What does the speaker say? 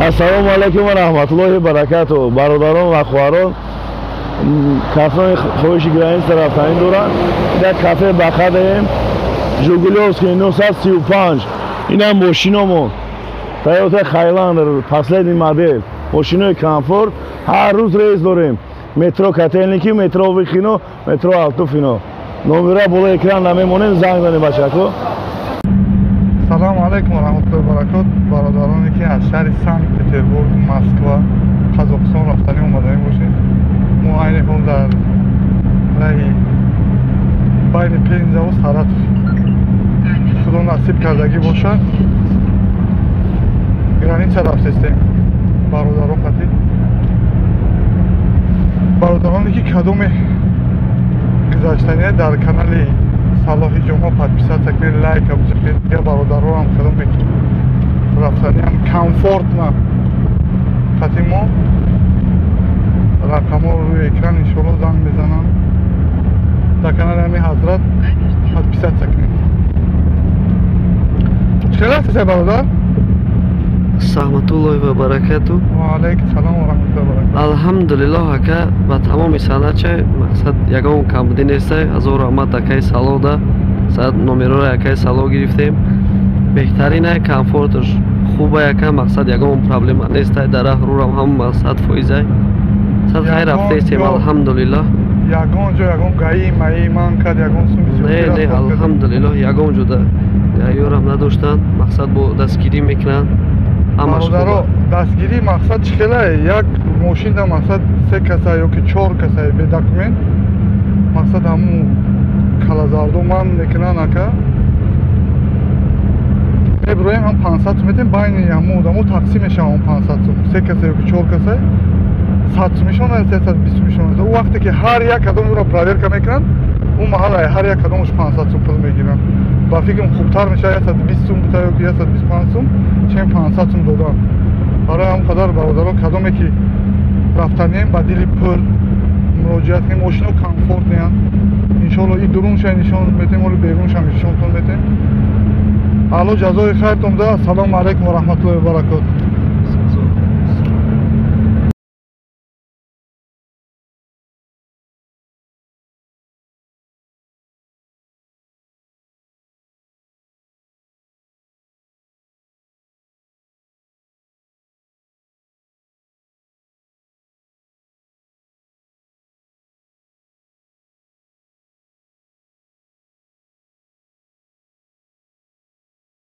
Ассалому алайкум ва раҳматуллоҳи баракату. Бародарон ва хоҳарон, касоне хоҳиши граница рафтанӣ доранд, дар кафе Бахадаем, Жигулёвский 935. Инам мошиномон Toyota Highlander, последний модель, мошинои комфорт. Ҳар рӯз рейс дорем: метро Котельники, метро Выхино, метро Алтуфино. Номера болои экран намемонем, занг занем, бачако. Салому алайкум ва раҳматуллоҳи баракот. Бародароне, ки аз шаҳри Санкт Петербург, Москва, Қазоқистон рафтанӣ омаданӣ бошед, мо айни ҳол дар раҳи байни Пензаву Саратов. Худо насиб кардагӣ бошад, граница рафтестем бародаро хати. Бародароне, ки кадоме гузаштания, дар канали Салоҳи Ҷумъа подписаться кунед, лайка бузиқед. Дигар бародарорам, кадоме ки рафтаниам комфортно хати мо, рақамҳо рӯи экран, иншоалло занг мезанам. Дар канали ҳами ҳазрат подписаться кунед. Чӣ хел ҳастед, бародар? Раҳматуллоҳи ва баракату. Ва алайкум салом ва раҳматуллоҳи ва баракату. Алҳамдулиллоҳ, ака, ба тамоми санъатча мақсад ягон камбудӣ нестай. Ҳазор раҳмат акаи Салода. Саат номерора акаи Сало гирифтем. Беҳтарина, комфорташ хуба, ака, мақсад ягон проблема нестай. Дар раҳ рурам ҳама 100%-ай. Сад хайр рафтестем, алҳамдулиллоҳ. Ягон ҷо ягон гаи маи ман кард, ягон суми? Не, не, алҳамдулиллоҳ, ягон ҷода гаёрам надоштанд. Мақсад бо дастгирӣ мекунанд. Бародаро, дастгирӣ мақсад чӣ хелае? Як мошинда мақсад се каса ёки чор каса бе документ, мақсад ҳамун калазардо ман мекунанд, ака. Мебироем, ҳам 500 сум метем, байни ҳамун одамо тақсим мешавам. Он 500 сум се каса ёки чор каса 100 сумишон, 320 сумишон. Ӯ вақте ки ҳар як кадом ӯро проверка мекунанд, ӯ маҳалла ҳар як кадомаш 500 сум пул мегиранд. Ба фикрам, хубтар мешавад 120 сум бута ёки 125 сум, чем 500 сум додан. Барои ҳам қадар, бародаро, кадоме ки рафтанием, ба дили пур муроҷиат кунем. Мошино комфортныянд. Иншоалло, и дурунша нишон метем, оли беруншам нишонтон метем. Алло ҷазои хайртон да. Ассалому алайкум ва раҳматуллоҳи ва баракот.